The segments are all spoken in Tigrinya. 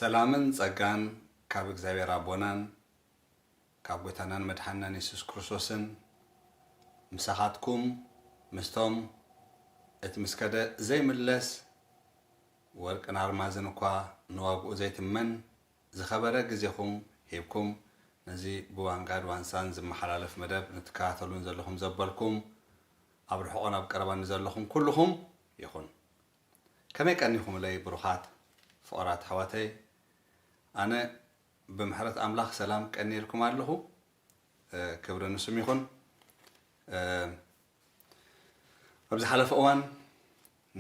ሰላምን ጸጋን ካብ እግዚኣብሔር ኣቦናን ካብ ጐይታናን መድሓንናን የሱስ ክርስቶስን ምሳኻትኩም ምስቶም እቲ ምስ ከደ ዘይምለስ ወርቅን ኣልማዝን እኳ ንዋግኡ ዘይትመን ዝኸበረ ግዜኹም ሂብኩም ነዚ ብዋንጋድ ዋንሳን ዝመሓላለፍ መደብ ንትከታተሉን ዘለኹም ዘበልኩም ኣብ ርሑቕን ኣብ ቀረባን ንዘለኹም ኩልኹም ይኹን። ከመይ ቀኒኹምለይ ብሩኻት ፍቑራት ኣሕዋተይ? ኣነ ብምሕረት ኣምላኽ ሰላም ቀንየልኩም ኣለኹ። ክብሪ ንስሙ ይኹን። ኣብ ዝሓለፈ እዋን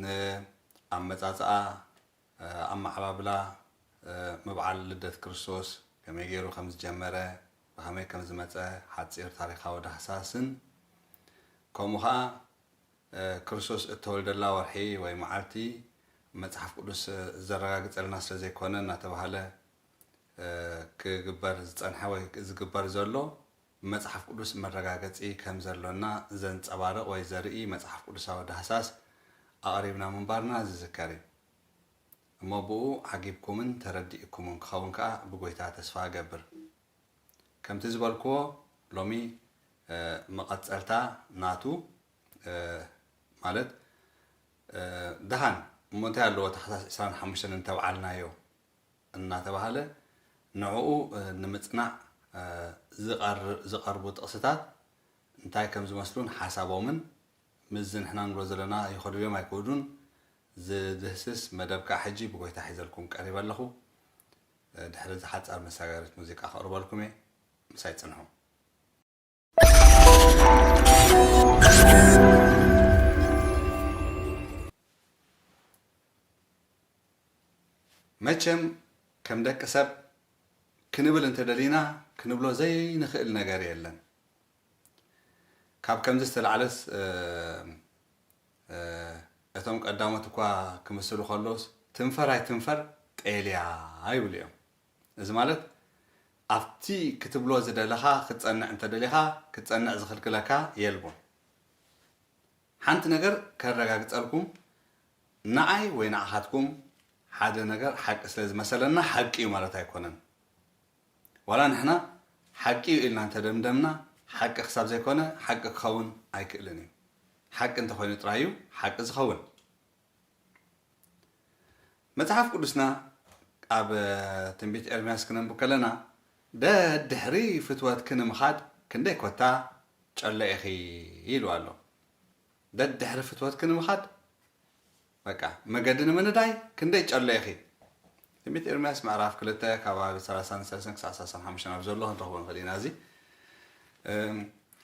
ንኣመጻጽኣ፣ ኣመዓባብላ፣ ምብዓል ልደት ክርስቶስ ከመይ ገይሩ ከም ዝጀመረ፣ ብኸመይ ከም ዝመጸ ሓጺር ታሪኻዊ ዳህሳስን ከምኡ ኸኣ ክርስቶስ እተወልደላ ወርሒ ወይ መዓልቲ መጽሓፍ ቅዱስ ዘረጋግጸልና ስለ ዘይኮነ እናተባህለ ክግበር ዝጸንሐ ወይ ዝግበር ዘሎ ብመጽሓፍ ቅዱስ መረጋገጺ ከም ዘሎና ዘንጸባርቕ ወይ ዘርኢ መጽሓፍ ቅዱሳዊ ዳህሳስ ኣቕሪብና ምንባርና ዝዝከር እዩ። እሞ ብኡ ዓጊብኩምን ተረዲእኩምን ክኸውን ከኣ ብጎይታ ተስፋ እገብር። ከምቲ ዝበልክዎ ሎሚ መቐጸልታ ናቱ ማለት ደሓን እሞ እንታይ ኣለዎ ታሕሳስ ዕስራን ሓሙሽተን እንተብዓልናዮ እናተባህለ ንዕኡ ንምጽናዕ ዝቐርቡ ጥቕስታት እንታይ ከም ዝመስሉን ሓሳቦምን ምስዚ ንሕና ንብሎ ዘለና ይኸዱ ድዮም ኣይክኸዱን ዝድህስስ መደብ ከዓ ሕጂ ብጎይታ ሒዘልኩም ቀሪበ ኣለኹ። ድሕሪ እዚ ሓጻር መሳጋሪት ሙዚቃ ከቕርበልኩም እየ። ምሳይ ጽንሑ። መቸም ከም ደቂ ሰብ ክንብል እንተደሊና ክንብሎ ዘይንኽእል ነገር የለን። ካብ ከምዚ ዝተላዕለስ እቶም ቀዳሞት እኳ ክምስሉ ከለውስ ትንፈር ኣይትንፈር ጤልያ ይብሉ እዮም። እዚ ማለት ኣብቲ ክትብሎ ዝደለኻ ክትጸንዕ እንተደሊኻ ክትጸንዕ ዝኽልክለካ የልቦን። ሓንቲ ነገር ከረጋግጸልኩም፣ ንዓይ ወይ ንዓኻትኩም ሓደ ነገር ሓቂ ስለ ዝመሰለና ሓቂ እዩ ማለት ኣይኮነን። ዋላ ንሕና ሓቂ እዩ ኢልና እንተደምደምና ሓቂ ክሳብ ዘይኮነ ሓቂ ክኸውን ኣይክእልን እዩ። ሓቂ እንተኾይኑ ጥራይ እዩ ሓቂ ዝኸውን። መጽሓፍ ቅዱስና ኣብ ትንቢት ኤርምያስ ክነንብብ ከለና ደድሕሪ ፍትወትኪ ንምኻድ ክንደይ ኮታ ጨለ ኢኺ ኢሉ ኣሎ። ደድሕሪ ፍትወትኪ ንምኻድ በቃ መገዲ ንምንዳይ ክንደይ ጨለ ኢኺ። ትንቢት ኤርምያስ ምዕራፍ ክልተ ከባቢ ሰላሳን ሰለስተን ክሳብ ሰላሳን ሓሙሽተን ኣብ ዘሎ ክንረኽቦ ንኽእል ኢና። እዚ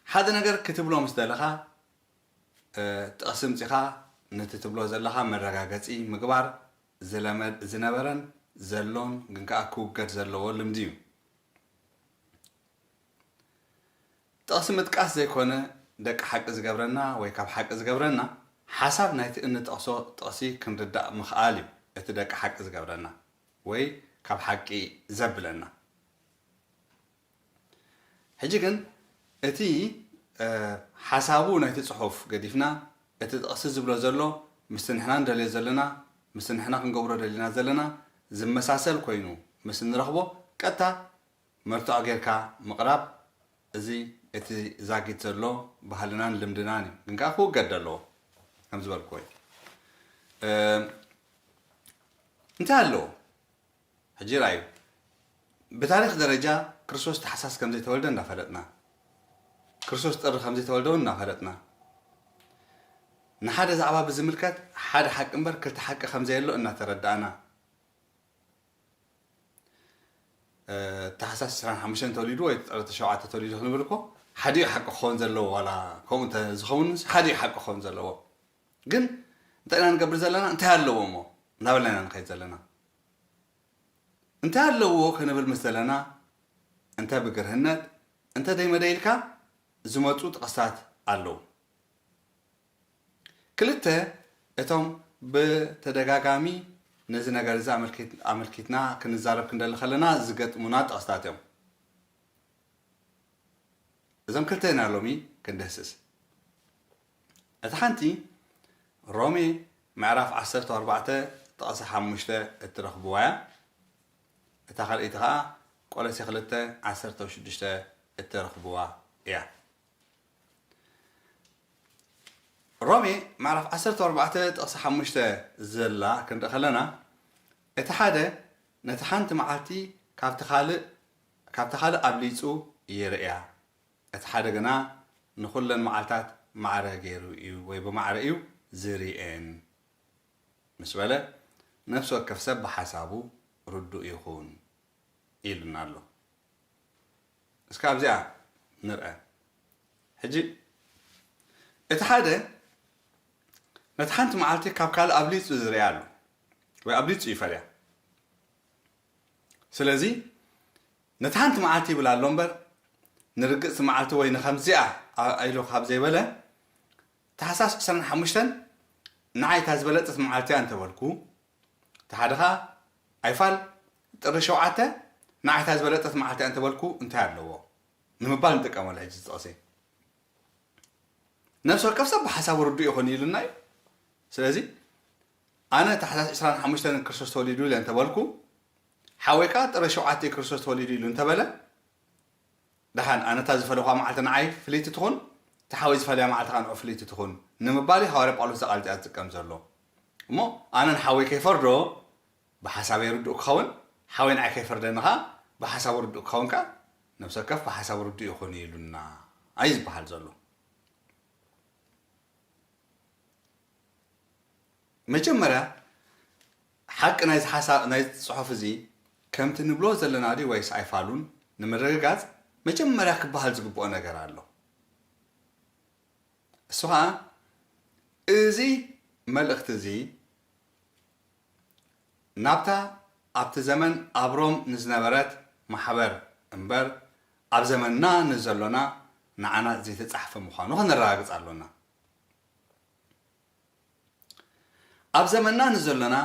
ሓደ ነገር ክትብሎ ምስ ደለኻ ጥቕሲ ምጺኻ ነቲ ትብሎ ዘለኻ መረጋገጺ ምግባር ዝለመድ ዝነበረን ዘሎን ግን ከኣ ክውገድ ዘለዎ ልምዲ እዩ። ጥቕሲ ምጥቃስ ዘይኮነ ደቂ ሓቂ ዝገብረና ወይ ካብ ሓቂ ዝገብረና ሓሳብ ናይቲ እንጠቕሶ ጥቕሲ ክንርዳእ ምኽኣል እዩ እቲ ደቂ ሓቂ ዝገብረና ወይ ካብ ሓቂ ዘብለና። ሕጂ ግን እቲ ሓሳቡ ናይቲ ጽሑፍ ገዲፍና እቲ ጥቕሲ ዝብሎ ዘሎ ምስቲ ንሕና ንደልዮ ዘለና ምስቲ ንሕና ክንገብሮ ደሊና ዘለና ዝመሳሰል ኮይኑ ምስ እንረኽቦ ቀጥታ መርትዖ ጌርካ ምቕራብ እዚ እቲ ዛጊት ዘሎ ባህልናን ልምድናን እዩ። ግን ከኣ ክውገድ ኣለዎ ከም ዝበልክዎ እዩ። እንታይ ኣለዎ? ሕጂ ርኣዩ፣ ብታሪኽ ደረጃ ክርስቶስ ታሕሳስ ከም ዘይተወልደ እናፈለጥና፣ ክርስቶስ ጥሪ ከም ዘይተወልደ እውን እናፈለጥና፣ ንሓደ ዛዕባ ብዝምልከት ሓደ ሓቂ እምበር ክልተ ሓቂ ከም ዘየሎ እናተረዳእና፣ ታሕሳስ ዕስራን ሓሙሽተን ተወሊዱ ወይ ጥሪ ሸውዓተ ተወሊዱ ክንብል እኮ ሓዲኡ ሓቂ ክኸውን ዘለዎ ዋላ ከምኡ እንተ ዝኸውን ሓዲኡ ሓቂ ክኸውን ዘለዎ ግን እንታይ ኢና ንገብር ዘለና እንታይ ኣለዎ እሞ እናበልና ኢና ንኸይድ ዘለና። እንታይ ኣለዎ ክንብል ምስ ዘለና እንተ ብግርህነት እንተ ደይመደ ኢልካ ዝመፁ ጥቕስታት ኣለዉ። ክልተ እቶም ብተደጋጋሚ ነዚ ነገር እዚ ኣመልኪትና ክንዛረብ ክንደሊ ከለና ዝገጥሙና ጥቕስታት እዮም። እዞም ክልተ ኢና ሎሚ ክንድህስስ። እታ ሓንቲ ሮሜ ምዕራፍ ዓሰርተ ኣርባዕተ ጥቕሲ ሓሙሽተ እትረኽብዋ እያ። እታ ካልኣይቲ ኸዓ ቆሎሴ ክልተ ዓሰርተ ሽዱሽተ እትረኽብዋ እያ። ሮሜ ምዕራፍ ዓሰርተ ኣርባዕተ ጥቕሲ ሓሙሽተ ዘላ ክንርኢ ከለና፣ እቲ ሓደ ነቲ ሓንቲ መዓልቲ ካብቲ ካልእ፣ ካብታ ካልእ ኣብሊጹ ይርእያ፣ እቲ ሓደ ግና ንኹለን መዓልታት ማዕረ ገይሩ እዩ ወይ ብማዕረ እዩ ዝርእየን ምስ በለ፣ ነፍሲ ወከፍ ሰብ ብሓሳቡ ርዱእ ይኹን ኢሉና ኣሎ። እስከ ኣብዚኣ ንርአ። ሕጂ እቲ ሓደ ነቲ ሓንቲ መዓልቲ ካብ ካልእ ኣብሊጹ ዝርእያ ኣሎ ወይ ኣብሊጹ ይፈልያ። ስለዚ ነቲ ሓንቲ መዓልቲ ይብል ኣሎ እምበር፣ ንርግጽቲ መዓልቲ ወይ ንኸምዚኣ ኣ-፣ ኢሉ ካብ ዘይበለ፣ ታሕሳስ ዕስራን ሓሙሽተን ንዓይ እታ ዝበለጸት መዓልቲ እያ እንተበልኩ፣ እቲ ሓደ ኸኣ ኣይፋል ጥሪ ሸውዓተ ንዓይ እታ ዝበለጸት መዓልቲ እያ እንተበልኩ እንታይ ኣለዎ ንምባል ንጥቀመሉ ሕጂ እዚ ጥቕሲ። ነፍሲ ወከፍ ሰብ ብሓሳቡ ርዱእ ይኹን ኢሉና እዩ። ስለዚ ኣነ ታሕሳስ ዕስራን ሓሙሽተን ክርስቶስ ተወሊዱ ኢለ እንተበልኩ፣ ሓወይ ከኣ ጥሪ ሸውዓተ እዩ ክርስቶስ ተወሊዱ ኢሉ እንተበለ፣ ደሓን ኣነ እታ ዝፈለኹዋ መዓልቲ ንዓይ ፍልይቲ ትኹን፣ እቲ ሓወይ ዝፈለያ መዓልቲ ከኣ ንዑ ፍልይቲ ትኹን ንምባል እዩ ሃዋርያ ጳውሎስ እዛ ቃል እዚኣ ዝጥቀም ዘሎ። እሞ ኣነ ንሓወይ ከይፈርዶ ብሓሳበይ ርዱእ ክኸውን፣ ሓወይ ንዓይ ከይፈርደኒ ከኣ ብሓሳቡ ርዱእ ክኸውን ከኣ ነብሲ ወከፍ ብሓሳቡ ርዱእ ይኹን ኢሉና እዩ ዝበሃል ዘሎ። መጀመርያ ሓቂ ናይዚ ሓሳብ፣ ናይዚ ጽሑፍ እዚ ከምቲ ንብሎ ዘለና ድዩ ወይስ ኣይፋሉን ንምርግጋጽ መጀመርያ ክበሃል ዝግብኦ ነገር ኣሎ። እሱ ኸኣ እዚ መልእኽቲ እዚ ናብታ ኣብቲ ዘመን ኣብ ሮም ንዝነበረት ማሕበር እምበር ኣብ ዘመንና ንዘሎና ንዓና ዘይተጻሕፈ ምዃኑ ከነረጋግጽ ኣሎና። ኣብ ዘመንና ንዘሎና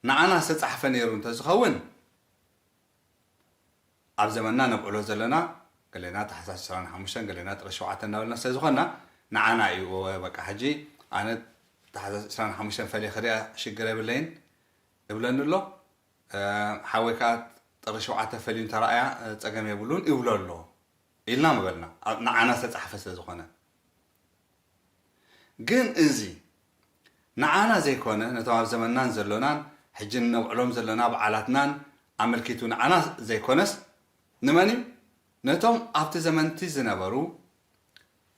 ንዓና ዝተጻሕፈ ነይሩ እንተዝኸውን፣ ኣብ ዘመንና ነብዕሎ ዘለና፣ ገሌና ታሕሳስ ዕስራን ሓሙሽተን፣ ገሌና ጥሪ ሸውዓተ እናበልና ስለ ዝኾንና፣ ንዓና እዩ። እወ፣ በቃ፣ ሕጂ ኣነ ታሕሳስ ዕስራን ሓሙሽተን ፈልየ ክሪኣ ሽግር የብለይን እብለኒ ኣሎ። እ፣ ሓወይ ከኣ ጥሪ ሸውዓተ ፈልዩ እንተረኣያ፣ እ፣ ጸገም የብሉን ይብሎ ኣሎ ኢልና ምበልና፣ ኣብ፣ ንዓና ዝተጻሕፈ ስለ ዝኾነ። ግን እዚ ንዓና ዘይኮነ፣ ነቶም ኣብ ዘመንናን ዘሎናን፣ ሕጂ እነብዕሎም ዘለና በዓላትናን ኣመልኪቱ ንዓና ዘይኮነስ፣ ንመን እዩ? ነቶም ኣብቲ ዘመንቲ ዝነበሩ፣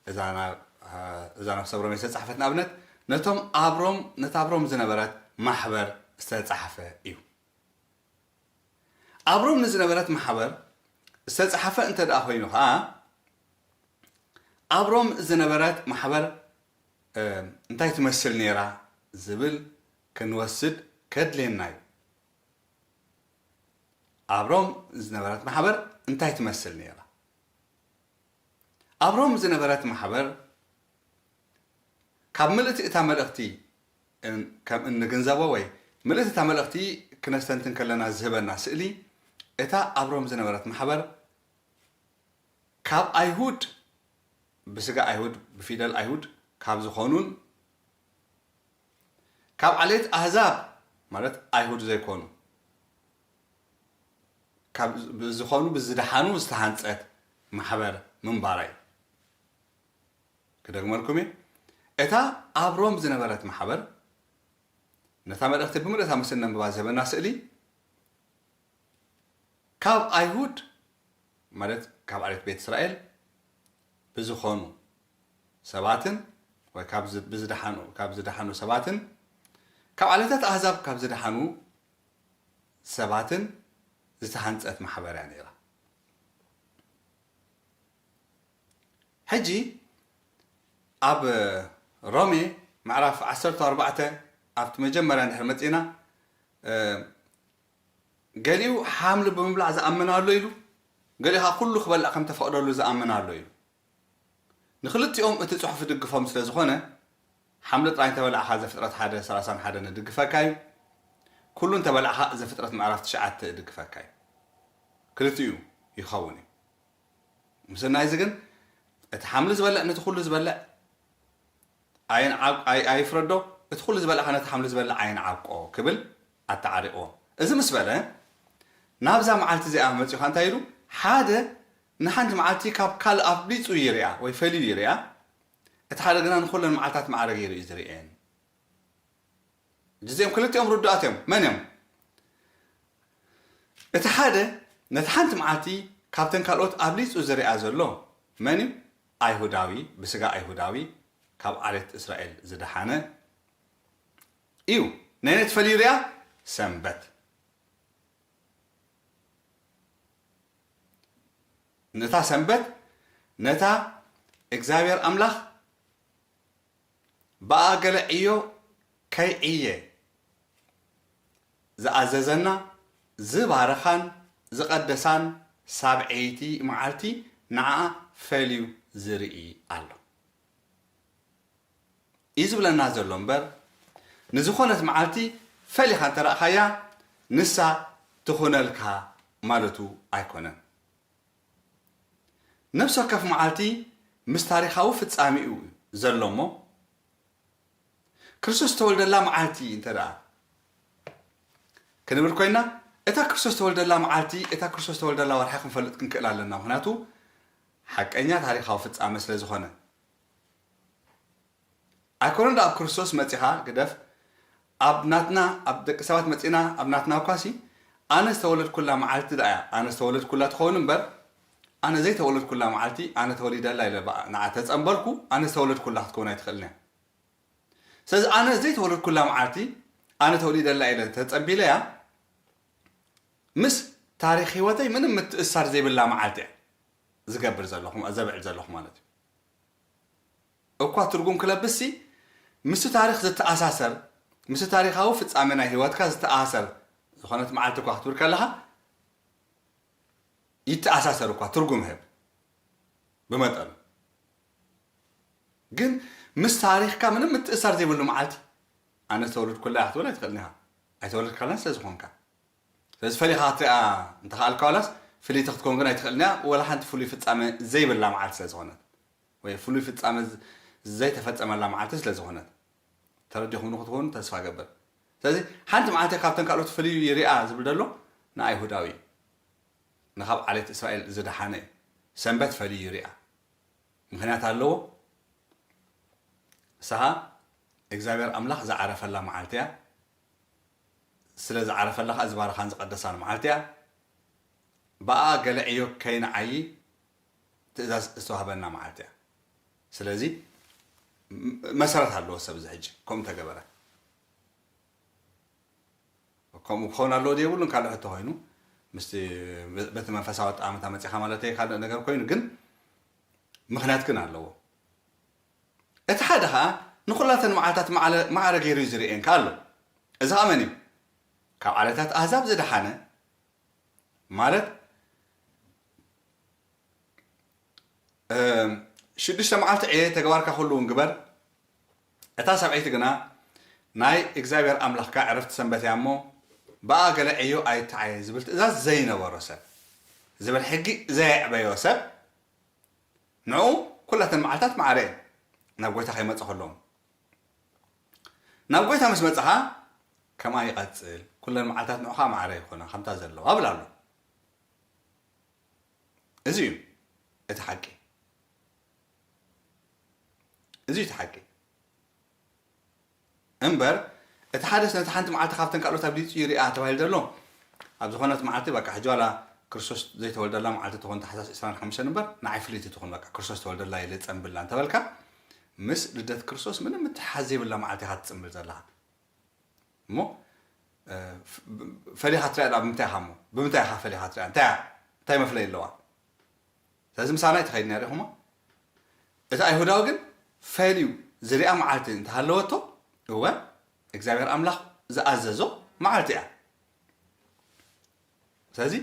እዛ ናብ፣ እዛ ነፍሰ ሮሜ ዝተጻሕፈት ንኣብነት፣ ነቶም ኣብ ሮም፣ ነታ ኣብ ሮም ዝነበረት ማሕበር ዝተጻሕፈ እዩ። ኣብ ሮም ንዝነበረት ማሕበር ዝተጻሕፈ እንተ ደኣ ኮይኑ ኸኣ፣ ኣብ ሮም ዝነበረት ማሕበር፣ እ፣ እንታይ ትመስል ነይራ ዝብል ክንወስድ ከድልየና እዩ። ኣብ ሮም ዝነበረት ማሕበር እንታይ ትመስል ነይራ? ኣብ ሮም ዝነበረት ማሕበር ካብ ምልእቲ እታ መልእኽቲ እን-፣ ከም እንግንዘቦ ወይ ምልእቲ እታ መልእኽቲ ክነስተንትን ከለና ዝህበና ስእሊ፣ እታ ኣብ ሮም ዝነበረት ማሕበር ካብ ኣይሁድ፣ ብስጋ ኣይሁድ፣ ብፊደል ኣይሁድ ካብ ዝኾኑን ካብ ዓሌት ኣህዛብ፣ ማለት ኣይሁድ ዘይኮኑ፣ ካብ ዝ-፣ ብዝኾኑ ብዝደሓኑ ዝተሃንጸት ማሕበር ምንባራ እዩ። ክደግመልኩም እየ። እታ ኣብ ሮም ዝነበረት ማሕበር፣ ነታ መልእኽቲ ብምልእታ ምስ እነንብባ ዝህበና ስእሊ፣ ካብ ኣይሁድ፣ ማለት ካብ ዓሌት ቤት እስራኤል ብዝኾኑ ሰባትን፣ ወይ ካብ ዝ-፣ ብዝደሓኑ፣ ካብ ዝደሓኑ ሰባትን፣ ካብ ዓሌታት ኣህዛብ ካብ ዝደሓኑ ሰባትን ዝተሃንጸት ማሕበር እያ ነይራ። ሕጂ ኣብ ሮሜ ምዕራፍ ዓሰርተ ኣርባዕተ ኣብቲ መጀመርያ እንድሕር መጺእና፣ እ፣ ገሊኡ ሓምሊ ብምብላዕ ዝኣምን ኣሎ ኢሉ፣ ገሊኡ ኸዓ ኩሉ ክበልዕ ከም ተፈቕደሉ ዝኣምን ኣሎ ኢሉ። ንኽልቲኦም እቲ ጽሑፍ ይድግፎም ስለ ዝኾነ፣ ሓምሊ ጥራይ እንተበላዕኻ ዘፍጥረት ሓደ ሰላሳን ሓደን ይድግፈካ እዩ። ኩሉ እንተበላዕኻ ዘፍጥረት ምዕራፍ ትሽዓተ ይድግፈካ እዩ። ክልቲኡ ይኸውን እዩ። ምስናይ እዚ ግን፣ እቲ ሓምሊ ዝበልዕ ነቲ ኩሉ ዝበልዕ ኣይንዓብ-፣ ኣይ-፣ ኣይፍረዶ፣ እቲ ኩሉ ዝበልዕ ከኣ ነቲ ሓምሊ ዝበልዕ ኣይንዓብቆ ክብል ኣተዓሪቕዎ። እዚ ምስ በለ፣ ናብዛ መዓልቲ እዚኣ መጺኡ ኸኣ እንታይ ኢሉ? ሓደ ንሓንቲ መዓልቲ ካብ ካልእ ኣብሊጹ ይርኣ ወይ ፈልዩ ይርኣ፣ እቲ ሓደ ግና ንኹለን መዓልታት ማዕረ ገይሩ እዩ ዝርእየን። እዚኦም ክልቲኦም ርዱኣት እዮም። መን እዮም? እቲ ሓደ ነቲ ሓንቲ መዓልቲ ካብተን ካልኦት ኣብሊጹ ዝርኣ ዘሎ መን እዩ? ኣይሁዳዊ፣ ብስጋ ኣይሁዳዊ፣ ካብ ዓሌት እስራኤል ዝደሓነ እዩ። ነየነይቲ ፈልዩ ይርኣ? ሰንበት። ነታ ሰንበት፣ ነታ እግዚኣብሔር ኣምላኽ ብኣ ገለ ዕዮ ከይዕየ ዝኣዘዘና፣ ዝባረኻን ዝቐደሳን ሳብዐይቲ መዓልቲ ንዓኣ ፈልዩ ዝርኢ ኣሎ እዩ ዝብለና ዘሎ እምበር፣ ንዝኾነት መዓልቲ ፈሊኻ እንተ ረኣኻያ፣ ንሳ ትኹነልካ ማለቱ ኣይኮነን። ነፍሲ ወከፍ መዓልቲ ምስ ታሪኻዊ ፍጻሜኡ ዘሎ እሞ፣ ክርስቶስ ዝተወልደላ መዓልቲ እንተ ደኣ ክንብል ኮይና፣ እታ ክርስቶስ ዝተወልደላ መዓልቲ፣ እታ ክርስቶስ ዝተወልደላ ወርሒ ክንፈልጥ ክንክእል ኣለና። ምኽንያቱ፣ ሓቀኛ ታሪኻዊ ፍጻመ ስለ ዝኾነ። ኣይኮነን ደኣ ኣብ ክርስቶስ መጺኻ ግደፍ፣ ኣብ ናትና፣ ኣብ ደቂ ሰባት መጺና፣ ኣብ ናትና እኳሲ፣ ኣነ ዝተወለድኩላ መዓልቲ ደኣ እያ፣ ኣነ ዝተወለድኩላ ትኸውን እምበር፣ ኣነ ዘይተወለድኩላ መዓልቲ፣ ኣነ ተወሊደላ ኢለ በኣ ንዓ ተጸምበልኩ፣ ኣነ ዝተወለድኩላ ክትከውን ኣይትኽእልን እያ። ስለዚ ኣነ ዘይተወለድኩላ መዓልቲ፣ ኣነ ተወሊደላ ኢለ ተጸምቢለያ፣ ምስ ታሪኽ ህይወተይ ምንም ምትእሳር ዘይብላ መዓልቲ እያ ዝገብር ዘለኹ፣ ዘብዕል ዘለኹ ማለት እዩ። እኳ ትርጉም ክለብስሲ፣ ምስቲ ታሪኽ ዝተኣሳሰር፣ ምስቲ ታሪኻዊ ፍጻመ ናይ ህይወትካ ዝተኣሳሰር ዝኾነት መዓልቲ እኳ ክትብል ከለኻ፣ ይተኣሳሰር እኳ ትርጉም ህብ ብመጠኑ። ግን ምስ ታሪኽካ ምንም ምትእሳር ዘይብሉ መዓልቲ፣ ኣነ ዝተወለድኩላ እያ ክትብል ኣይትኽእልን ኢኻ። ኣይተወለድካላን ስለ ዝኾንካ። ስለዚ ፈሊኻ ክትሪኣ እንተኸኣልካ ዋላስ ፍልይቲ ክትከውን ግን ኣይትኽእልን እያ፣ ወላ ሓንቲ ፍሉይ ፍጻመ ዘይብላ መዓልቲ ስለ ዝኾነት። ወይ ፍሉይ ፍጻመ ዝ-፣ ዘይተፈጸመላ መዓልቲ ስለ ዝኾነት። ተረዲኹምኒ ክትኮኑ ተስፋ እገብር። ስለዚ ሓንቲ መዓልቲ ካብተን ካልኦት ፍልዩ ይርኣ ዝብል ዘሎ ንኣይሁዳዊ እዩ። ንኻብ ዓሌት እስራኤል ዝደሓነ እዩ። ሰንበት ፈልዩ ይርኣ። ምኽንያት ኣለዎ። ንስኻ እግዚኣብሔር ኣምላኽ ዝዓረፈላ መዓልቲ እያ። ስለ ዝዓረፈላ ኸኣ ዝባረኻን ዝቐደሳን መዓልቲ እያ። ብኣ ገለ ዕዮ ከይንዓዪ ትእዛዝ ዝተዋህበና መዓልቲ እያ። ስለዚ ም-፣ መሰረት ኣለዎ ሰብ እዚ ሕጂ ከምኡ ተገበረ። ከምኡ ክኸውን ኣለዎ ዶ የብሉን ካልእ ሕቶ ኮይኑ፣ ምስቲ በቲ መንፈሳዊ ኣጠማምታ መጺኻ ማለተይ ካልእ ነገር ኮይኑ፣ ግን ምኽንያት ግን ኣለዎ። እቲ ሓደ ኸኣ ንኹላተን መዓልታት ማዕለ-፣ ማዕረ ገይሩ እዩ ዝርእየን ከኣ ኣሎ። እዚ ኸኣ መን እዩ? ካብ ዓሌታት ኣህዛብ ዝደሓነ ማለት፣ እም፣ ሽዱሽተ መዓልቲ ዕየ፣ ተግባርካ ኩሉ እውን ግበር፣ እታ ሰብዐይቲ ግና ናይ እግዚኣብሔር ኣምላኽካ ዕረፍቲ ሰንበት እያ እሞ፣ ብኣ ገለ ዕዮ ኣይትዓየ ዝብል ትእዛዝ ዘይነበሮ ሰብ፣ ዝብል ሕጊ ዘየዕበዮ ሰብ፣ ንዑ ኩላተን መዓልታት ማዕረ እየን፣ ናብ ጐይታ ከይመጸ ከሎ። ናብ ጐይታ ምስ መጻኻ፣ ከምኣ ይቐጽል፣ ኩለን መዓልታት ንዑኻ ማዕረ ይኾና፣ ከምታ ዘለዋ፣ ብል ኣሎ። እዚ እዩ እቲ ሓቂ። እዚ እዩ እቲ ሓቂ። እምበር፣ እቲ ሓደስ ነቲ ሓንቲ መዓልቲ ካብተን ካልኦት ኣብሊጹ ይርኣ ተባሂሉ ዘሎ፣ ኣብ ዝኾነት መዓልቲ፣ በቃ፣ ሕጂ ዋላ ክርስቶስ ዘይተወልደላ መዓልቲ ትኾን፣ ታሕሳስ ዕስራን ሓሙሽተን እምበር፣ ንዓይ ፍልይቲ ትኹን፣ በቃ፣ ክርስቶስ ተወልደላ ኢለ ጸምብላ እንተበልካ፣ ምስ ልደት ክርስቶስ ምንም ምትሕሓዝ ዘይብላ መዓልቲ ኢኻ ትጽምብል ዘለኻ። እሞ፣ እ፣ ፍ-፣ ብ-፣ ፈሊኻ ትሪኣ ደኣ ብምንታይ ኢኻ እሞ? ብምንታይ ኢኻ ፈሊኻ ትሪኣ? እንታይ እያ? እንታይ መፍለዪ ኣለዋ? ስለዚ ምሳና ኣይትኸይድን እያ ዲኹማ? እቲ ኣይሁዳዊ ግን ፈልዩ ዝሪኣ መዓልቲ እንተሃለወቶ፣ እወ፣ እግዚኣብሔር ኣምላኽ ዝኣዘዞ መዓልቲ እያ። ስለዚ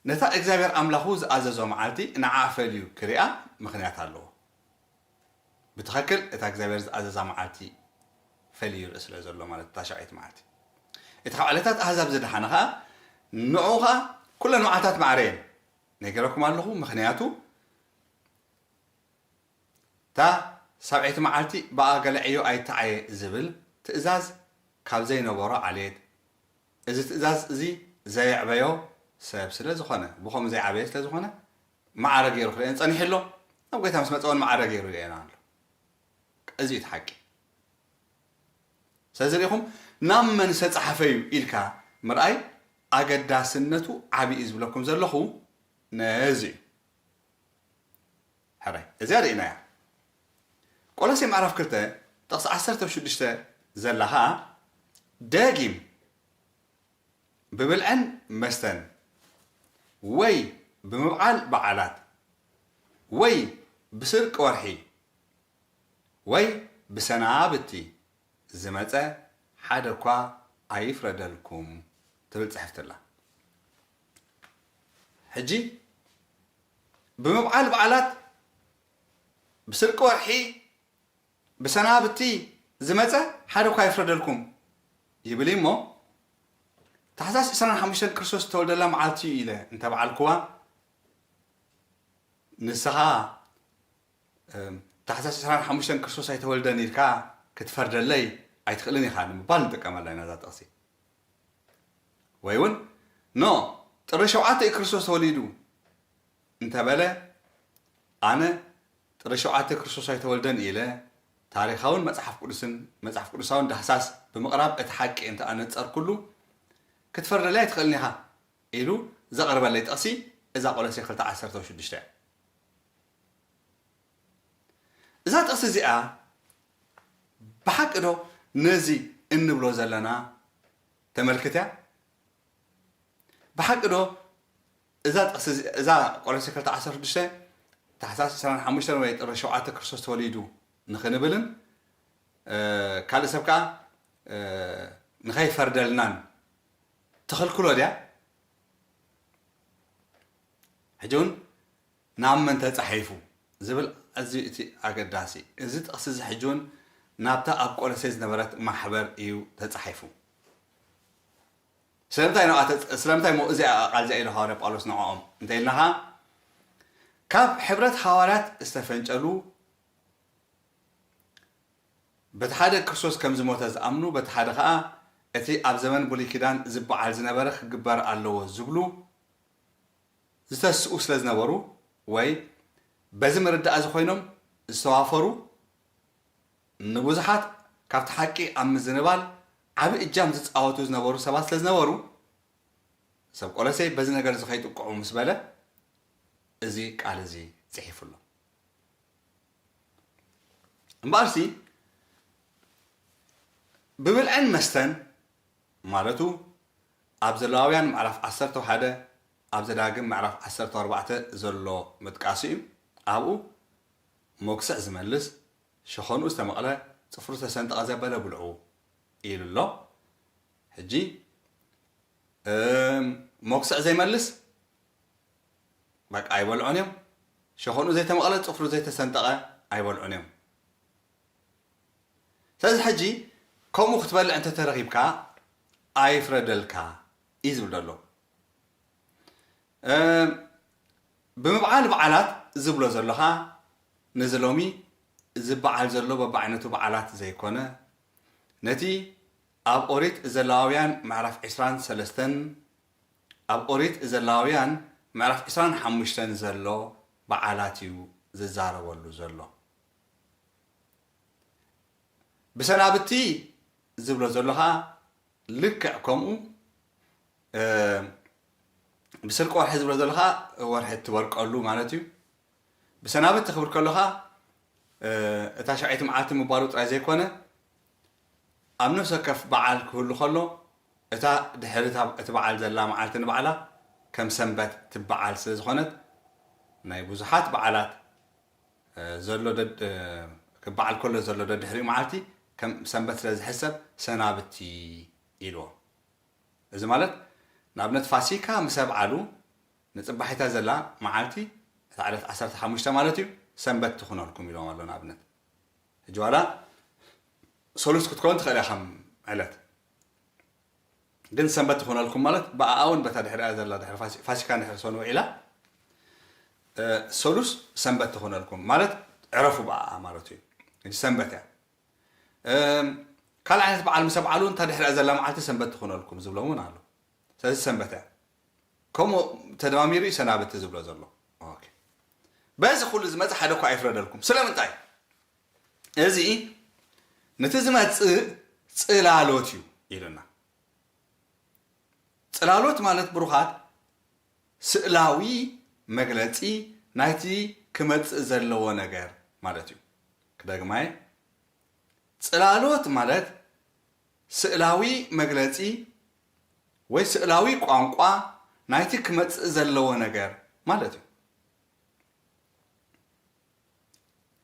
ነታ እግዚኣብሔር ኣምላኹ ዝኣዘዞ መዓልቲ ንዓኣ ፈልዩ ክሪኣ ምኽንያት ኣለዎ። ብትኽክል እታ እግዚኣብሔር ዝኣዘዛ መዓልቲ ፈልዩ ይርኢ ስለ ዘሎ ማለት እታ ሻብዐይቲ መዓልቲ። እቲ ካብ ዕለታት ኣህዛብ ዝደሓነ ኸኣ ንዕኡ ኸኣ ኩለን መዓልታት ማዕረ እየን ነጊረኩም ኣለኹ። ምኽንያቱ እታ ሳብዐይቲ መዓልቲ ብኣ ገለ ዕዮ ኣይተዓየ ዝብል ትእዛዝ ካብ ዘይነበሮ ዓሌት፣ እዚ ትእዛዝ እዚ ዘየዕበዮ ሰብ ስለ ዝኾነ፣ ብኸምኡ ዘይዓበየ ስለ ዝኾነ፣ ማዕረ ገይሩ ክርእየን ጸኒሑ ኣሎ። ናብ ጎይታ ምስ መጸ እውን ማዕረ ገይሩ ይርእየና ኣሎ። እዚ እዩ እቲ ሓቂ። ስለዚ ርኢኹም፣ ናብ መን ዝተጻሕፈ እዩ ኢልካ ምርኣይ ኣገዳስነቱ ዓቢ እዩ ዝብለኩም ዘለኹ ነዚ እዩ። ሕራይ፣ እዚኣ ርኢናያ። ቆሎሴ ምዕራፍ ክልተ ጥቕሲ ዓሰርተ ሽዱሽተ ዘላ ኸኣ፣ ደጊም ብብልዕን መስተን ወይ ብምብዓል በዓላት ወይ ብስርቂ ወርሒ ወይ ብሰናብቲ ዝመጸ ሓደ እኳ ኣይፍረደልኩም ትብል ጽሕፍቲ ኣላ። ሕጂ ብምብዓል በዓላት፣ ብስርቂ ወርሒ፣ ብሰናብቲ ዝመጸ ሓደ እኳ ኣይፍረደልኩም ይብል እዩ እሞ፣ ታሕሳስ ዕስራን ሓሙሽተን ክርስቶስ ዝተወልደላ መዓልቲ እዩ ኢለ እንተበዓልኩዋ፣ ንስኻ፣ እም፣ ታሕሳስ ዕስራን ሓሙሽተን ክርስቶስ ኣይተወልደን ኢልካ ክትፈርደለይ ኣይትኽእልን ኢኻ ንምባል ንጥቀመላ ኢና እዛ ጥቕሲ። ወይ እውን፣ ኖ፣ ጥሪ ሸውዓተ እዩ ክርስቶስ ተወሊዱ እንተበለ፣ ኣነ ጥሪ ሸውዓተ ክርስቶስ ኣይተወልደን ኢለ ታሪኻውን መጽሓፍ ቅዱስን፣ መጽሓፍ ቅዱሳውን ዳህሳስ ብምቕራብ እቲ ሓቂ እንተ ኣነጸርኩሉ፣ ክትፈርደለይ ኣይትኽእልን ኢኻ ኢሉ ዘቕርበለይ ጥቕሲ እዛ ቆሎሴ ክልተ ዓሰርተ ሽዱሽተ እያ። እዛ ጥቕሲ እዚኣ ብሓቂ ዶ ነዚ እንብሎ ዘለና ተመልክት እያ? ብሓቂ ዶ እዛ ጥቕሲ እዚ-፣ እዛ ቆሎሴ ክልተ ዓሰርተ ሽዱሽተ ታሕሳስ ዕስራን ሓሙሽተን ወይ ጥሪ ሸውዓተ ክርስቶስ ተወሊዱ ንኽንብልን፣ እ፣ ካልእ ሰብ ከኣ፣ እ፣ ንኸይፈርደልናን ትኽልክሎ ድያ? ሕጂ እውን ናብ መን ተጻሒፉ ዝብል ኣዝዩ እቲ ኣገዳሲ። እዚ ጥቕሲ እዚ ሕጂ እውን ናብታ ኣብ ቆሎሴ ዝነበረት ማሕበር እዩ ተጻሒፉ። ስለምንታይ ንዓ ተጽ-፣ ስለምንታይ እሞ እዚኣ ቃል እዚኣ ኢሉ ሃዋርያ ጳውሎስ ንዕኦም እንተ ኢልና ኸኣ፣ ካብ ሕብረት ሃዋርያት ዝተፈንጨሉ፣ በቲ ሓደ ክርስቶስ ከም ዝሞተ ዝኣምኑ፣ በቲ ሓደ ኸኣ እቲ ኣብ ዘመን ብሉይ ኪዳን ዝበዓል ዝነበረ ክግበር ኣለዎ ዝብሉ ዝተስኡ ስለ ዝነበሩ፣ ወይ በዚ ምርዳእ እዚ ኮይኖም ዝተዋፈሩ፣ ንብዙሓት ካብቲ ሓቂ ኣብ ምዝንባል ዓቢ እጃም ዝጻወቱ ዝነበሩ ሰባት ስለ ዝነበሩ፣ ሰብ ቆሎሴ በዚ ነገር እዚ ከይጥቅዑ ምስ በለ፣ እዚ ቃል እዚ ጽሒፉ ኣሎ። እምበኣርሲ፣ ብብልዕን መስተን ማለቱ፣ ኣብ ዘሌዋውያን ምዕራፍ ዓሰርተ ሓደ፣ ኣብ ዘዳግም ምዕራፍ ዓሰርተ ኣርባዕተ ዘሎ ምጥቃሱ እዩ። ኣብኡ፣ መጉስዕ ዝመልስ፣ ሸኾንኡ ዝተመቕለ፣ ጽፍሩ ዝተሰንጠቐ ዘበለ ብልዑ ኢሉ ኣሎ። ሕጂ፣ እም፣ መጉስዕ ዘይመልስ፣ በቃ ኣይበልዑን እዮም። ሸኾንኡ ዘይተመቕለ፣ ጽፍሩ ዘይተሰንጠቐ ኣይበልዑን እዮም። ስለዚ ሕጂ ከምኡ ክትበልዕ እንተተረኺብካ ኣይፍረደልካ እዩ ዝብል ዘሎ። እም፣ ብምብዓል በዓላት ዝብሎ ዘሎ ኸኣ ነዚ ሎሚ ዝበዓል ዘሎ በብዓይነቱ በዓላት ዘይኮነ፣ ነቲ ኣብ ኦሪት ዘሌዋውያን ምዕራፍ ዕስራን ሰለስተን፣ ኣብ ኦሪት ዘሌዋውያን ምዕራፍ ዕስራን ሓሙሽተን ዘሎ በዓላት እዩ ዝዛረበሉ ዘሎ። ብሰናብቲ ዝብሎ ዘሎ ኸኣ ልክዕ ከምኡ፣ እ፣ ብስርቂ ወርሒ ዝብሎ ዘሎ ኸኣ ወርሒ እትበርቀሉ ማለት እዩ። ብሰናብቲ ክብል ከሎ ኸኣ፣ እ፣ እታ ሻውዓይቲ መዓልቲ ምባሉ ጥራይ ዘይኮነ፣ ኣብ ነፍሲ ወከፍ በዓል ክህሉ ከሎ፣ እታ ድሕሪ እታ፣ እቲ በዓል ዘላ መዓልቲ ንባዕላ ከም ሰንበት ትበዓል ስለ ዝኾነት፣ ናይ ብዙሓት በዓላት፣ እ፣ ዘሎ ደድ-፣ እ፣ ክበዓል ከሎ ዘሎ ደድሕሪኡ መዓልቲ ከም ሰንበት ስለ ዝሕሰብ ሰናብቲ ኢልዎ። እዚ ማለት፣ ንኣብነት ፋሲካ ምስ ኣብዓሉ፣ ንጽባሒታ ዘላ መዓልቲ፣ እታ ዕለት ዓሰርተ ሓሙሽተ ማለት እዩ፣ ሰንበት ትኹነልኩም ኢሎም ኣሎ። ንኣብነት፣ ሕጂ ዋላ ሰሉስ ክትከውን ትኽእል እያ ከም ዕለት፣ ግን ሰንበት ትኹነልኩም ማለት፣ ብኣኣ እውን በታ ድሕሪኣ ዘላ፣ ድሕሪ ፋሲ-፣ ፋሲካ እንድሕር ሰኑ ውዒላ፣ እ፣ ሰሉስ ሰንበት ትኹነልኩም ማለት፣ ዕረፉ ብኣኣ ማለት እዩ። ሕጂ ሰንበት እያ። እም፣ ካልእ ዓይነት በዓል ምስ ኣብዓሉ፣ እንታ ድሕሪኣ ዘላ መዓልቲ ሰንበት ትኹነልኩም ዝብሎም እውን ኣሎ። ስለዚ ሰንበት እያ። ከምኡ ተደማሚሩ እዩ ሰናብቲ ዝብሎ ዘሎ። ኦኬ። በዚ ኩሉ ዝመጽእ ሓደ እኳ ኣይፍረደልኩም። ስለምንታይ? እዚ ነቲ ዝመጽእ ጽላሎት እዩ ኢሉና። ጽላሎት ማለት ብሩኻት ስእላዊ መግለጺ ናይቲ ክመጽእ ዘለዎ ነገር ማለት እዩ። ክደግማይ፣ ጽላሎት ማለት ስእላዊ መግለጺ ወይ ስእላዊ ቋንቋ ናይቲ ክመጽእ ዘለዎ ነገር ማለት እዩ።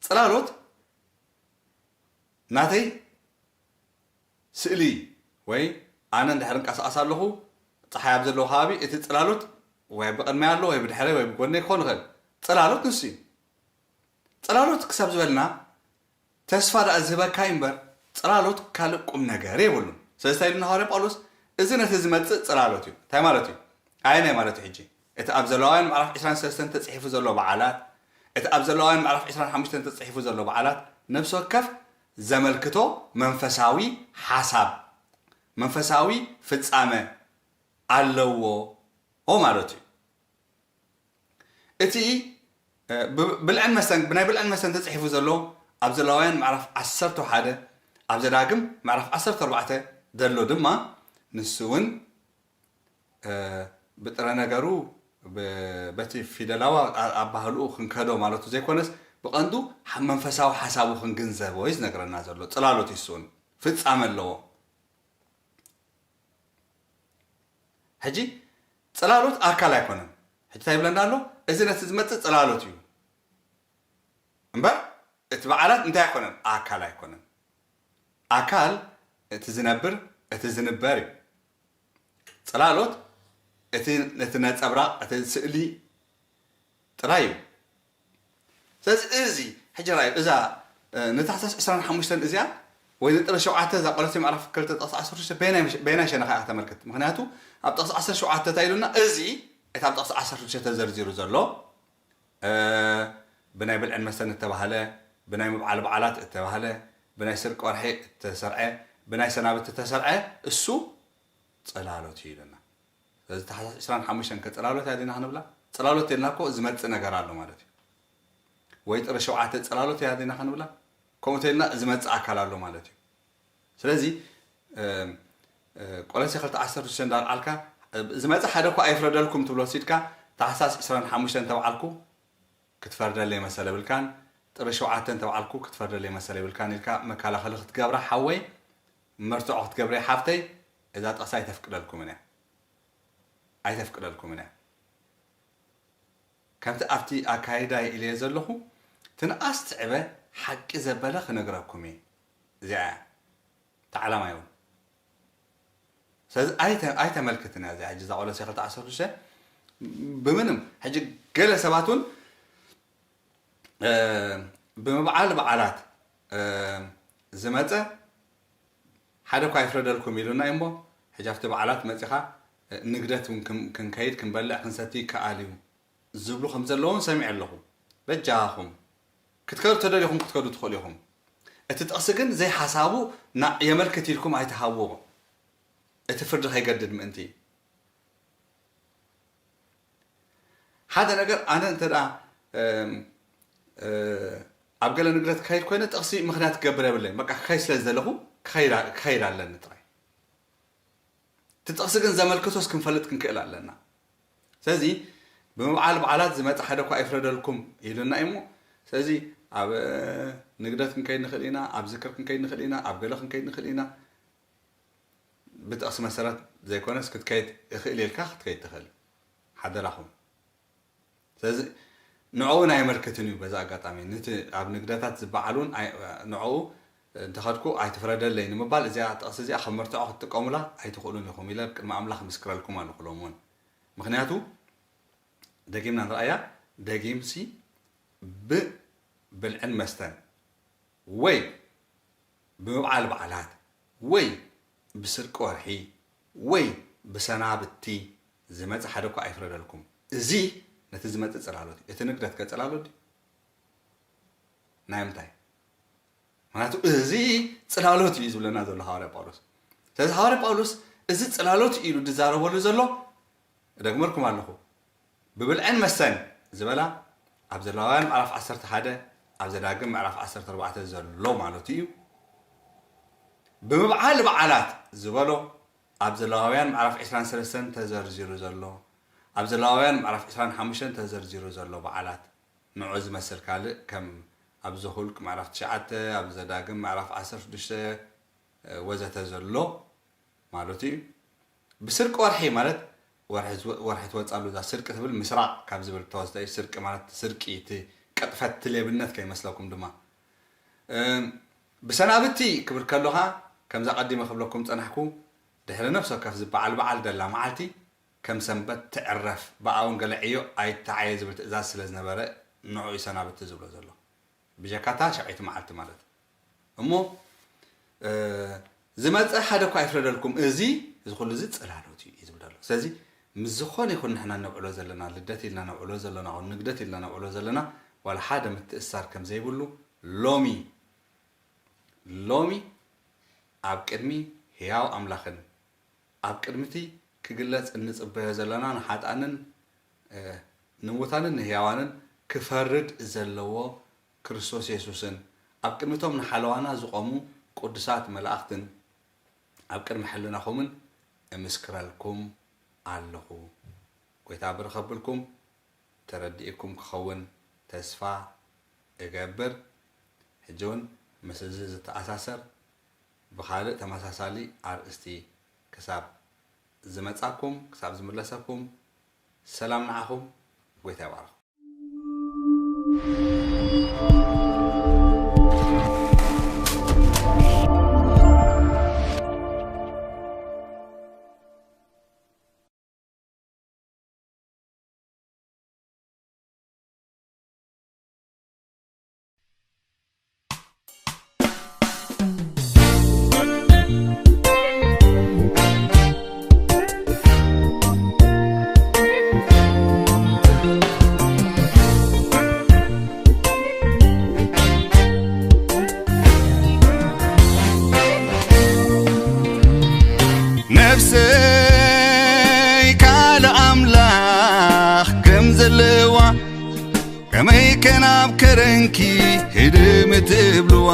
ጽላሎት ናተይ ስእሊ ወይ ኣነ እንድሕር እንቀሳቐስ ኣለኹ፣ ጸሓይ ኣብ ዘለዎ ከባቢ እቲ ጽላሎት ወይ ብቕድመይ ኣሎ ወይ ብድሕረይ ወይ ብጎነይ ክኾን ይኽእል። ጽላሎት ንሱ እዩ። ጽላሎት ክሳብ ዝበልና ተስፋ ደኣ ዝህበካ እዩ እምበር ጽላሎት ካልእ ቁም ነገር የብሉን። ስለዚ እንታይ ኢሉና ሃዋርያ ጳውሎስ? እዚ ነቲ ዝመጽእ ጽላሎት እዩ። እንታይ ማለት እዩ? ኣየናይ ማለት እዩ ሕጂ? እቲ ኣብ ዘለዋውያን ምዕራፍ ዕስራን ሰለስተን ተጽሒፉ ዘሎ በዓላት፣ እቲ ኣብ ዘለዋውያን ምዕራፍ ዕስራን ሓሙሽተን ተጽሒፉ ዘሎ በዓላት ነፍሲ ወከፍ ዘመልክቶ መንፈሳዊ ሓሳብ፣ መንፈሳዊ ፍጻመ ኣለዎ ማለት እዩ። እቲ እ፣ ብ-፣ ብልዕን መስተን፣ ብናይ ብልዕን መስተን ተጽሒፉ ዘሎ ኣብ ዘለዋውያን ምዕራፍ ዓሰርተ ሓደ፣ ኣብ ዘዳግም ምዕራፍ ዓሰርተ ኣርባዕተ ዘሎ ድማ ንሱ እውን እ፣ ብጥረ ነገሩ ብ-፣ በቲ ፊደላዊ ኣ-፣ ኣባህልኡ ክንከዶ ማለቱ ዘይኮነስ ብቐንዱ ሓ-፣ መንፈሳዊ ሓሳቡ ክንግንዘቦ እዩ ዝነግረና ዘሎ። ጽላሎት እዩ እሱ እውን ፍጻመ ኣለዎ። ሕጂ ጽላሎት ኣካል ኣይኮነን። ሕጂ እንታይ ይብለና ኣሎ? እዚ ነቲ ዝመጽእ ጽላሎት እዩ እምበር እቲ በዓላት እንታይ ኣይኮነን? ኣካል ኣይኮነን። ኣካል እቲ ዝነብር፣ እቲ ዝንበር እዩ። ጽላሎት እቲ፣ እቲ ነጸብራቕ፣ እቲ ስእሊ ጥራይ እዩ። ስለዚ እዚ ሕጂ ራእዩ፣ እዛ፣ እ፣ ንታሕሳስ ዕስራን ሓሙሽተን እዚኣ ወይ ንጥሪ ሸውዓተ እዛ ቆሎሴ ምዕራፍ ክልተ ጥቕሲ ዓሰርተ ሽዱሽተ በየናይ ምሽ-፣ በየናይ ሸነኻ እያ ከተመልክት? ምኽንያቱ ኣብ ጥቕሲ ዓሰርተ ሸውዓተ እንታይ ኢሉና? እዚ እቲ ኣብ ጥቕሲ ዓሰርተ ሽዱሽተ ተዘርዚሩ ዘሎ፣ እ፣ ብናይ ብልዕን መስተን እተባህለ፣ ብናይ ምብዓል በዓላት እተባህለ፣ ብናይ ስርቂ ወርሒ እተሰርዐ፣ ብናይ ሰናብቲ እተሰርዐ እሱ ጽላሎት እዩ ኢሉና። ስለዚ ታሕሳስ ዕስራን ሓሙሽተን ከ ጽላሎት እያ ዲና ክንብላ? ጽላሎት ተልና እኮ ዝመጽእ ነገር ኣሎ ማለት እዩ። ወይ ጥሪ ሸውዓተ ጽላሎት እያ ዲና ክንብላ? ከምኡ ተልና ዝመጽእ ኣካል ኣሎ ማለት እዩ። ስለዚ፣ እ፣ እ፣ ቆሎሴ ክልተ ዓሰርተ ሽዱሽተ እንዳልዓልካ፣ እ፣ ዝመጽእ ሓደ እኮ ኣይፍረደልኩም ትብሎ ሲድካ፣ ታሕሳስ ዕስራን ሓሙሽተን ተባዓልኩ ክትፈርደለይ መሰል የብልካን፣ ጥሪ ሸውዓተን ተባዓልኩ ክትፈርደለይ መሰል የብልካን ኢልካ መከላኸሊ ክትገብራ ሓወይ፣ መርትዖ ክትገብረ ሓፍተይ፣ እዛ ጥቕሲ ኣይተፍቅደልኩምን እያ። ኣይተፍቅደልኩምን እያ። ከምቲ ኣብቲ ኣካይዳይ ኢለዮ ዘለኹ፣ ትንኣስ ትዕበ ሓቂ ዘበለ ክነግረኩም እየ። እዚኣ እያ። እታ ዓላማ ይውን። ስለዚ ኣይተ-፣ ኣይተመልክትን እያ እዚኣ። ሕጂ እዛ ቆሎሴ ክልተ ዓሰርተ ሽዱሽተ ብምንም፣ ሕጂ ገለ ሰባት እውን እ፣ ብምብዓል በዓላት፣ እ፣ ዝመጸ ሓደ እኳ ኣይፍረደልኩም ኢሉና እዩ እሞ፣ ሕጂ ኣብቲ በዓላት መጺኻ፣ እ፣ ንግደት እውን ክን-፣ ክንከይድ፣ ክንበልዕ፣ ክንሰቲ ይከኣል እዩ ዝብሉ ከም ዘለዉ እውን ሰሚዐ ኣለኹ። በጃኹም፣ ክትከዱ ተደሊኹም ክትከዱ ትኽእሉ ኢኹም። እቲ ጥቕሲ ግን ዘይሓሳቡ ና-፣ የመልክት ኢልኩም ኣይትሃብዎ። እቲ ፍርዲ ከይገድድ ምእንቲ። ሓደ ነገር ኣነ እንተ ደኣ፣ እም፣ እ፣ ኣብ ገለ ንግደት ክኸይድ ኮይነ ጥቕሲ ምኽንያት ክገብር የብለይን። በቃ ክኸይድ ስለ ዝደለኹ ክኸይድ ኣ-፣ ክኸይድ ኣለኒ ጥራይ። እቲ ጥቕሲ ግን ዘመልክቶስ ክንፈልጥ ክንክእል ኣለና። ስለዚ ብምብዓል በዓላት ዝመጽእ ሓደ እኳ ኣይፍረደልኩም ኢሉና እዩ እሞ፣ ስለዚ ኣብ፣ እ፣ ንግደት ክንከይድ ንኽእል ኢና፣ ኣብ ዝክር ክንከይድ ንኽእል ኢና፣ ኣብ ገለ ክንከይድ ንኽእል ኢና። ብጥቕሲ መሰረት ዘይኮነስ ክትከይድ እኽእል ኢልካ ክትከይድ ትኽእል። ሓደራኹም። ስለዚ ንዕኡ ናይ መልክትን እዩ። በዚ ኣጋጣሚ ነቲ ኣብ ንግደታት ዝበዓሉን ኣይ-፣ ንዕኡ እንተኸድኩ ኣይትፍረደለይ ንምባል እዚኣ ጥቕሲ እዚኣ ከም መርትዖ ክትጥቀሙላ ኣይትኽእሉን ኢኹም ኢለ ቅድሚ ኣምላኽ ምስክረልኩም ኣለኹ ሎም እውን። ምኽንያቱ ደጊምና ንርኣያ፣ ደጊምሲ ብብልዕን መስተን ወይ ብምብዓል በዓላት ወይ ብስርቂ ወርሒ ወይ ብሰናብቲ ዝመጽእ ሓደ እኳ ኣይፍረደልኩም። እዚ ነቲ ዝመጽእ ጽላሎት እዩ። እቲ ንግደት ከ ጽላሎት ድዩ? ናይ ምንታይ? ምኽንያቱ እዚ ጽላሎት እዩ ዝብለና ዘሎ ሃዋርያ ጳውሎስ። ስለዚ ሃዋርያ ጳውሎስ እዚ ጽላሎት እዩ ኢሉ ዝዛረበሉ ዘሎ፣ እደግመልኩም ኣለኹ። ብብልዕን መስተን ዝበላ ኣብ ዘሌዋውያን ምዕራፍ ዓሰርተ ሓደ፣ ኣብ ዘዳግም ምዕራፍ ዓሰርተ ኣርባዕተ ዘሎ ማለቱ እዩ። ብምብዓል በዓላት ዝበሎ ኣብ ዘሌዋውያን ምዕራፍ ዕስራን ሰለስተን ተዘርዚሩ ዘሎ፣ ኣብ ዘሌዋውያን ምዕራፍ ዕስራን ሓሙሽተን ተዘርዚሩ ዘሎ በዓላት ንዑ ዝመስል ካልእ ከም ኣብ ዘሁልቅ ምዕራፍ ትሽዓተ፣ ኣብ ዘዳግም ምዕራፍ ዓሰርተ ሽዱሽተ ወዘተ ዘሎ ማለቱ እዩ። ብስርቂ ወርሒ ማለት ወርሒ ዝወ-፣ ወርሒ ትወፅኣሉ እዛ ስርቂ ትብል ምስራቅ ካብ ዝብል ተወስደ እዩ። ስርቂ ማለት ስርቂ እቲ ቅጥፈት እቲ ሌብነት ከይመስለኩም ድማ። እም፣ ብሰናብቲ ክብል ከሎ ኸዓ ከምዛ ቀዲመ ክብለኩም ፀናሕኩ ድሕሪ ነፍሲ ወከፍ ዝበዓል በዓል ደላ መዓልቲ ከም ሰንበት ትዕረፍ ብኣውን ገለ ዕዮ ኣይተዓየ ዝብል ትእዛዝ ስለ ዝነበረ ንዑ እዩ ሰናብቲ ዝብሎ ዘሎ። ብጀካታ ሸውዓይቲ መዓልቲ ማለት እሞ ዝመፀ ሓደ እኳ ኣይፍረደልኩም። እዚ እዚ ኩሉ እዚ ፅላሎት እዩ እዩ ዝብል ዘሎ። ስለዚ ምስ ዝኾነ ይኹን ንሕና ነብዕሎ ዘለና ልደት ኢልና ነብዕሎ ዘለና ንግደት ኢልና ነብዕሎ ዘለና ዋላ ሓደ ምትእሳር ከም ዘይብሉ ሎሚ ሎሚ ኣብ ቅድሚ ህያው ኣምላኽን ኣብ ቅድሚቲ ክግለጽ እንጽበዮ ዘለና ንሓጥኣንን ንሙታንን ንህያዋንን ክፈርድ ዘለዎ ክርስቶስ የሱስን ኣብ ቅድሚቶም ንሓለዋና ዝቖሙ ቅዱሳት መላእኽትን ኣብ ቅድሚ ሕልናኹምን እምስክረልኩም ኣለኹ። ጎይታ ብርኸብልኩም ተረዲእኩም ክኸውን ተስፋ እገብር። ሕጂ እውን ምስ እዚ ዝተኣሳሰር ብኻልእ ተመሳሳሊ ኣርእስቲ ክሳብ ዝመጻኩም ክሳብ ዝምለሰኩም ሰላም ንዓኹም። ጎይታ ይባርኹም። ነፍሰይ ካልእ ኣምላኽ ከም ዘለዋ ከመይ ከ ናብ ከረንኪ ህድም ትብልዋ?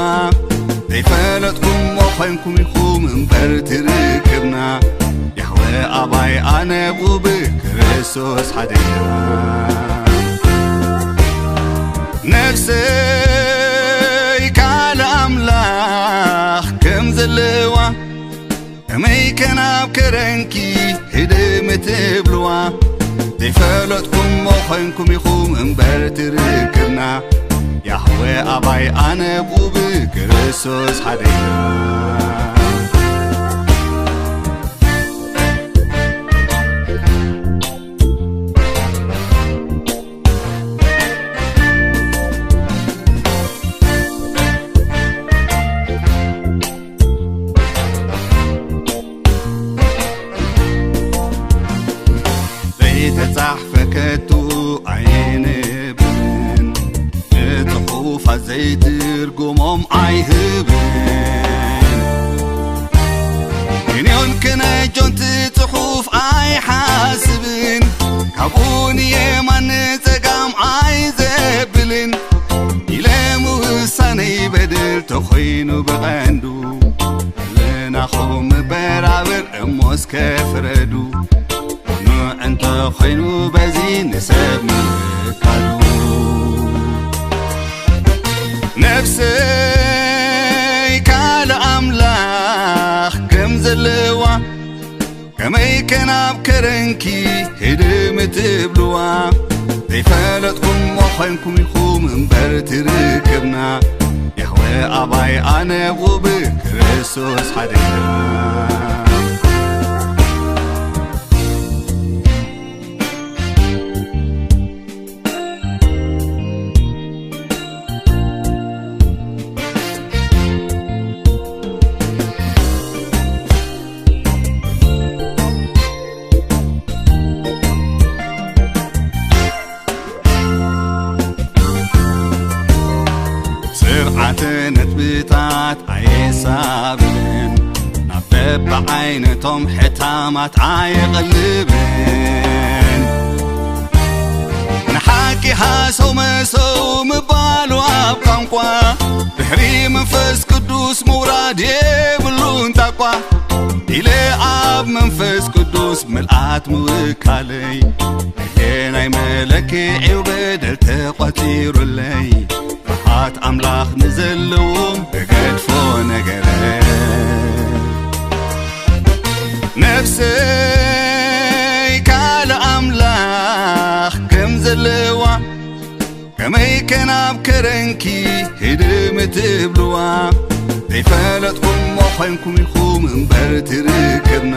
ዘይፈለጥኩሞ ኾይንኩም ኢኹም እምበር ትርክብና። ያህወ ኣባይ ኣነ ብኡብ ክርስቶስ ሓደና። ነፍሰይ ካልእ ኣምላኽ ከም ዘለዋ ከመይ ከ ናብ ከረንኪ ህድም ትብልዋ? ዘይፈለጥኩሞ ኾይንኩም ኢኹም እምበር ትርክብና። ያህወ ኣባይ ኣነ ብኡብ ክርስቶስ ሓደና። ዘይተጻሕፈ ከቶ ኣየንብብን፣ ንጽሑፋት ዘይትርጉሞም ኣይህብን። ክንዮን ክነጆን እቲ ጽሑፍ ኣይሓስብን፣ ካብኡ ንየማን ንጸጋም ኣይዘብልን። ኢለ ምውሳነይ በደል ተኾይኑ ብቐንዱ፣ ልናኹም በራብር እሞ እስከ ፍረዱ። ቅኑዕ እንተ ኾይኑ በዚ ንሰብ ምካዱ። ነፍሰይ ካልእ ኣምላኽ ከም ዘለዋ፣ ከመይ ከ ናብ ከረንኪ ህድም ትብልዋ? ዘይፈለጥኩሞ ኾይንኩም ኢኹም እምበር ትርክብና። ያህወ ኣባይ ኣነ ብኡብ ክርስቶስ ሓደና። ስርዓተ ነጥብታት ኣየሳብን፣ ናብ በብዓይነቶም ሕታማት ኣየቐልብን። ንሓቂ ሃሰው መሰው ምባሉ ኣብ ቋንቋ፣ ድሕሪ መንፈስ ቅዱስ ምውራድ የብሉን ጣቋ። ኢለ ኣብ መንፈስ ቅዱስ ምልኣት ምውካለይ፣ ኣየናይ መለክዒው በደል ተቖጺሩለይ? ፍርሃት ኣምላኽ ንዘለዎም እገድፎ ነገረ። ነፍሰይ ካልእ ኣምላኽ ከም ዘለዋ፣ ከመይ ከ ናብ ከረንኪ ህድም ትብልዋ? ዘይፈለጥኩሞ ኾይንኩም ኢኹም እምበር ትርክብና።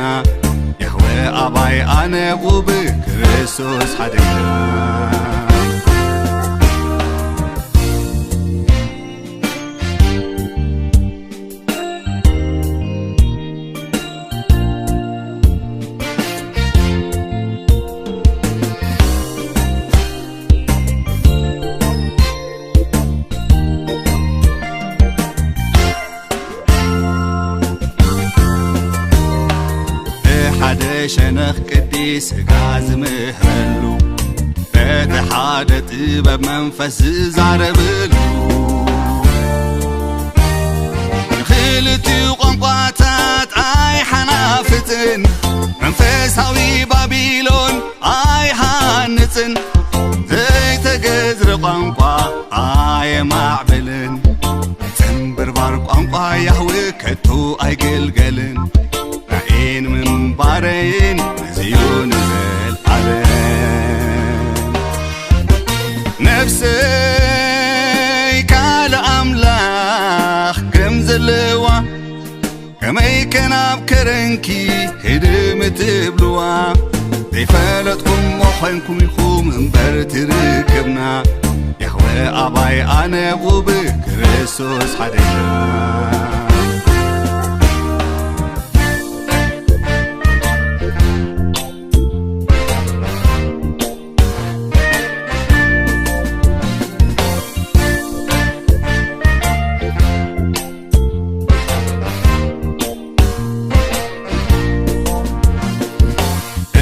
ያህወ ኣባይ ኣነ ቁብ ክርስቶስ ሓደና። ብሓደ ሸነኽ ቅዲ ስጋ ዝምህረሉ፣ በቲ ሓደ ጥበብ መንፈስ ዝዛረበሉ፣ ንኽልቲኡ ቋንቋታት ኣይሓናፍጽን፣ መንፈሳዊ ባቢሎን ኣይሃንጽን፣ ዘይተገዝረ ቋንቋ ኣየማዕብልን፣ ጽንብርባር ቋንቋ ያህዌ ከቶ ኣይገልገልን። ራእይን ምንባረይን እዚ እዩ ንዘልኣለም። ነፍሰይ ካልእ ኣምላኽ ከም ዘለዋ፣ ከመይ ከ ናብ ከረንኪ ህድም ትብልዋ? ዘይፈለጥኩሞ ኾይንኩም ኢኹም እምበር ትርክብና። ያህወ ኣባይ ኣነ ቁብ ክርስቶስ ሓደና።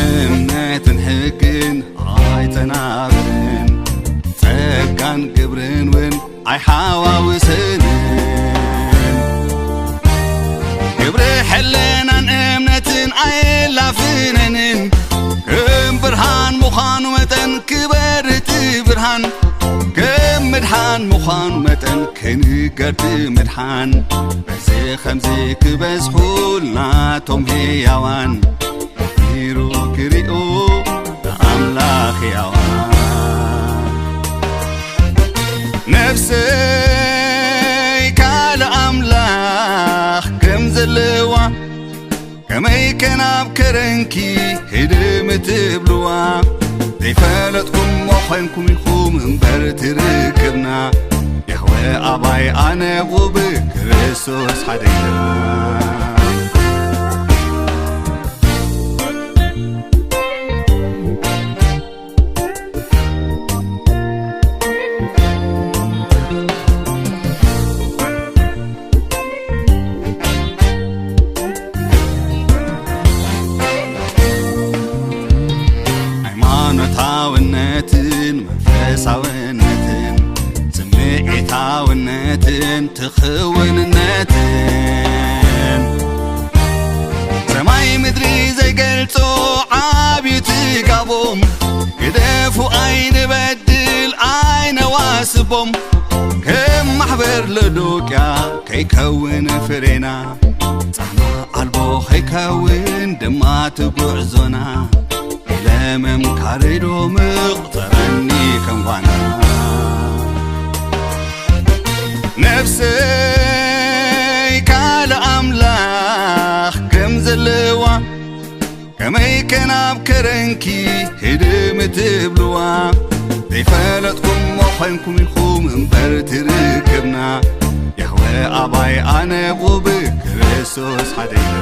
እምነትን ሕግን ኣይጸናብን፣ ጸጋን ግብርን እውን ኣይሓዋውሰንን። ግብሪ ሕልናን እምነትን ኣየላፍነንን። ከም ብርሃን ምዃኑ መጠን ክበርት ብርሃን፣ ከም ምድሓን ምዃኑ መጠን ክንገርት ምድሓን። በዚ ኸምዚ ክበዝሑ ናቶም ህያዋን፣ ሩ ክሪኡ ንኣምላኽ ያዋ። ነፍሰይ ካልእ ኣምላኽ ከም ዘለዋ፣ ከመይ ከ ናብ ከረንኪ ህድም ትብልዋ? ዘይፈለጥኩሞ ኾይንኩም ኢኹም እምበር ትርክብና። ያህወ ኣባይ ኣነ ቁብ ክርስቶስ ሓደና። ሃይማኖታውነትን መንፈሳውነትን፣ ስምዒታውነትን ትኽውንነትን፣ ሰማይ ምድሪ ዘይገልጾ ዓብዩ ትጋቦም። ግደፉ ኣይንበድል ኣይነዋስቦም፣ ከም ማሕበር ሎዶቅያ ከይከውን ፍሬና፣ ጻማ ኣልቦ ከይከውን ድማ ትጉዕዞና። ለመምካሪ ዶ ምቕጸረኒ ከም ጓና? ነፍሰይ ካልእ ኣምላኽ ከም ዘለዋ፣ ከመይ ከ ናብ ከረንኪ ህድም ትብልዋ? ዘይፈለጥኩሞ ኾይንኩም ኢኹም እምበር ትርክብና። ያህወ ኣባይ ኣነ ቁብ ክርስቶስ ሓደና።